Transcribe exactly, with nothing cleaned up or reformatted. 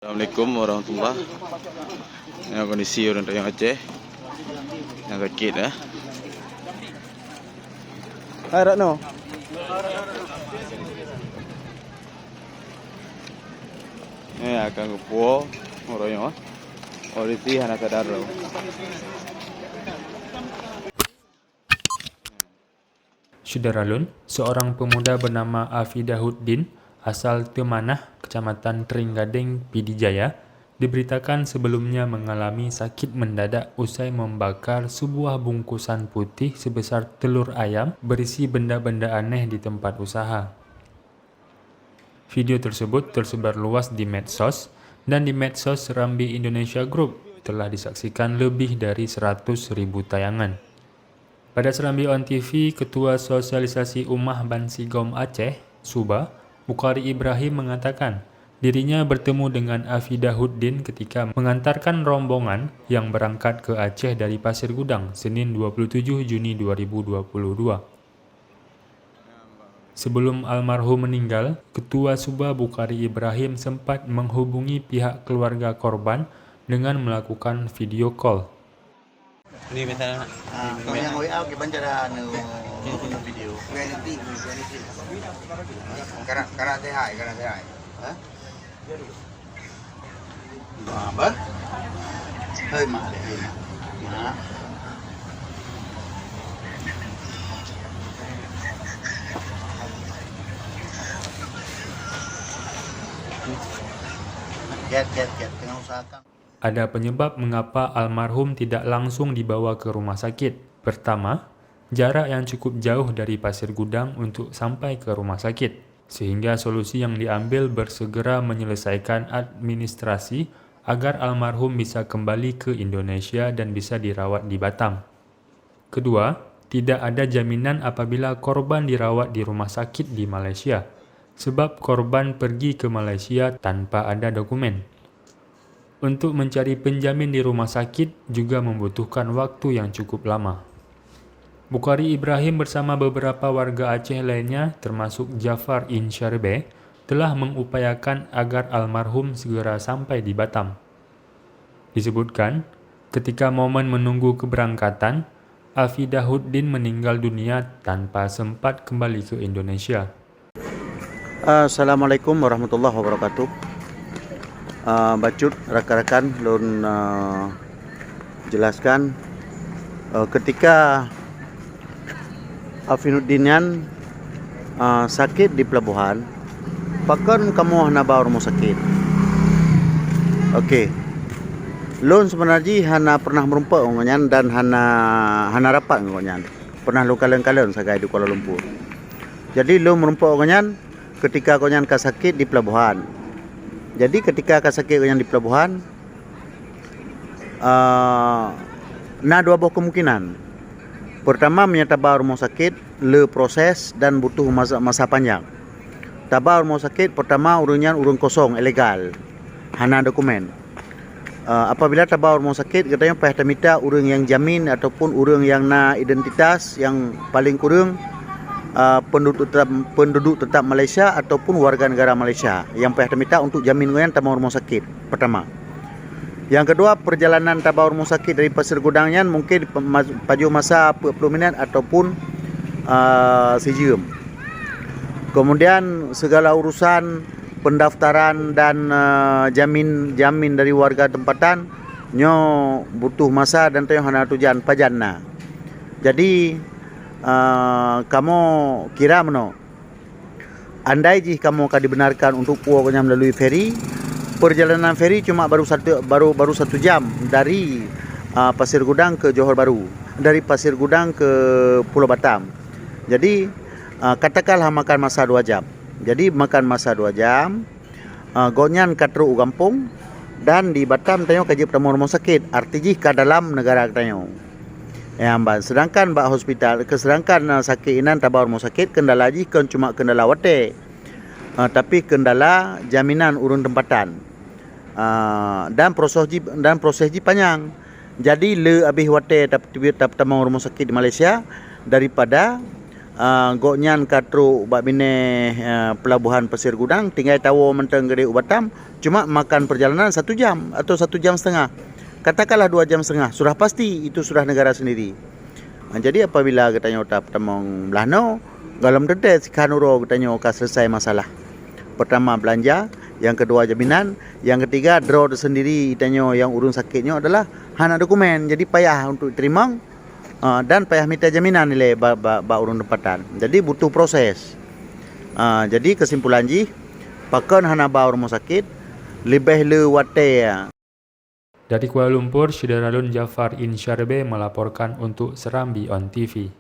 Assalamualaikum warahmatullahi. Ini kondisi orang Aceh yang sakit, ya. Hai, Ratno. Ni akan geupuwoe ureueng nyoe. Polisi hana sadar lom. Syedara lôn, seorang pemuda bernama Afidahuddin, asal Teumanah, Kecamatan Teringgadeng, Pidie Jaya, diberitakan sebelumnya mengalami sakit mendadak usai membakar sebuah bungkusan putih sebesar telur ayam berisi benda-benda aneh di tempat usaha. Video tersebut tersebar luas di medsos, dan di medsos Serambi Indonesia Group telah disaksikan lebih dari seratus ribu tayangan. Pada Serambi On T V, Ketua Sosialisasi Ummah Bansigom Aceh, Suba, Bukhari Ibrahim mengatakan, dirinya bertemu dengan Afidahuddin ketika mengantarkan rombongan yang berangkat ke Aceh dari Pasir Gudang, Senin dua puluh tujuh Juni dua ribu dua puluh dua. Sebelum almarhum meninggal, Ketua Suba Bukhari Ibrahim sempat menghubungi pihak keluarga korban dengan melakukan video call. Ni biasa. Ah, kau yang W A, kiban cara anu video. Karak, karak teuhai, karak teuhai. Ha? Bah, bah. Hei, mak, hei, mak. Mak. Ket, ket, ket. Tengah usahakan. Ada penyebab mengapa almarhum tidak langsung dibawa ke rumah sakit. Pertama, jarak yang cukup jauh dari Pasir Gudang untuk sampai ke rumah sakit, sehingga solusi yang diambil bersegera menyelesaikan administrasi agar almarhum bisa kembali ke Indonesia dan bisa dirawat di Batam. Kedua, tidak ada jaminan apabila korban dirawat di rumah sakit di Malaysia, sebab korban pergi ke Malaysia tanpa ada dokumen. Untuk mencari penjamin di rumah sakit juga membutuhkan waktu yang cukup lama. Bukhari Ibrahim bersama beberapa warga Aceh lainnya, termasuk Jafar Insyarbe, telah mengupayakan agar almarhum segera sampai di Batam. Disebutkan, ketika momen menunggu keberangkatan, Afidahuddin meninggal dunia tanpa sempat kembali ke Indonesia. Assalamualaikum warahmatullahi wabarakatuh. Ah, bacut rakan-rakan, lôn, ah, jelaskan, ah, ketika Afinuddin nyan, ah, sakét di peulabohan, pakon kamoe hana ba u rumoh sakét? Oke. Lôn seubeuna jih hana pernah meurumpok ngon gobnyan dan hana, hana rapat ngon gobnyan. Pernah lôn kalon-kalon sagai di Kuala Lumpur. Jadi, lôn meurumpok ngon gobnyan ketika gobnyan ka sakét di peulabohan. Jadi, ketika ka sakét gobnyan di peulabohan, ah, na dua boh kemungkinan. Pertama, meunyoe taba u rumoh sakét, le proses dan butuh masa, masa panjang. Taba u rumoh sakét, pertama, ureuëng nyan ureuëng kosong, ilegal, hana dokumen. Ah, apabila taba u rumoh sakét, geutanyoe payah tamita ureuëng nyang jamin ataupun ureuëng nyang na identitas nyang paleng kureueng, ah, penduduk tetap, penduduk tetap Malaysia ataupun warga negara Malaysia nyang payah tamita untuk jamin gobnyan taba u rumoh sakét, pertama. Nyang keudua, perjalanan taba u rumoh sakét dari Pasir Gudang nyan mungkin pema-, pajoh masa peuet ploh minit ataupun, ah, sijeuem. Kemudian, segala urusan pendaftaran dan, eh, jamin, jamin dari warga tempatan, nyoe butuh masa dan tanyoe hana tujan pajan na. Jadi, eh, kamoe kira meunoe, andai jih kamoe ka dibenarkan untuk puwoe gobnyan melalui feri, perjalanan feri cuma baru satu, baru, baru satu jam dari, eh, Pasir Gudang ke Johor Bahru, dari Pasir Gudang ke Pulau Batam. Jadi, ah, katakanlah makan masa dua jam. Jadi, makan masa dua jam, ah, gobnyan ka trok u gampông dan di Batam tanyoe ka jeuet peutamong rumoh sakét, arti jih ka dalam negara geutanyoe. Nyang ban, sedangkan bak hospital, ke sedangkan, ah, sakét inan taba u rumoh sakét, kendala jih kon cuma kendala watée, ah, tapi kendala jaminan ureuëng tempatan. Ah, dan proses jih, dan proses jih panyang. Jadi, le abéh watée tap-, tap-, tapeutamong rumoh sakét di Malaysia daripada, uh, gobnyan ka trok bak binéh uh, pelabuhan Pasir Gudang, tinggai tawoe mantong keudéh u Batam, cuma makan perjalanan satu jam atau satu jam setengah. Katakanlah dua jam setengah, sudah pasti itu sudah negara sendiri. Ha, jadi apabila geutanyoe tapeutamong blah noe, gohlom teuntée sikhan uroe geutanyoe ka selesai masalah. Pertama belanja, yang kedua jaminan, yang ketiga droe teusendiri tanyoe nyang ureuëng sakét nyoe adalah hana dokumen, jadi payah untuk teurimong, ha, dan payah mita jaminan ilée bak, bak, bak ureuëng tempatan. Jadi butuh proses. Ha, jadi kesimpulan jih, pakon hana ba u rumoh sakét, leubeh le watée. Dari Kuala Lumpur, Syedara Lôn Jafar Insyarbe melaporkan untuk Serambi On T V.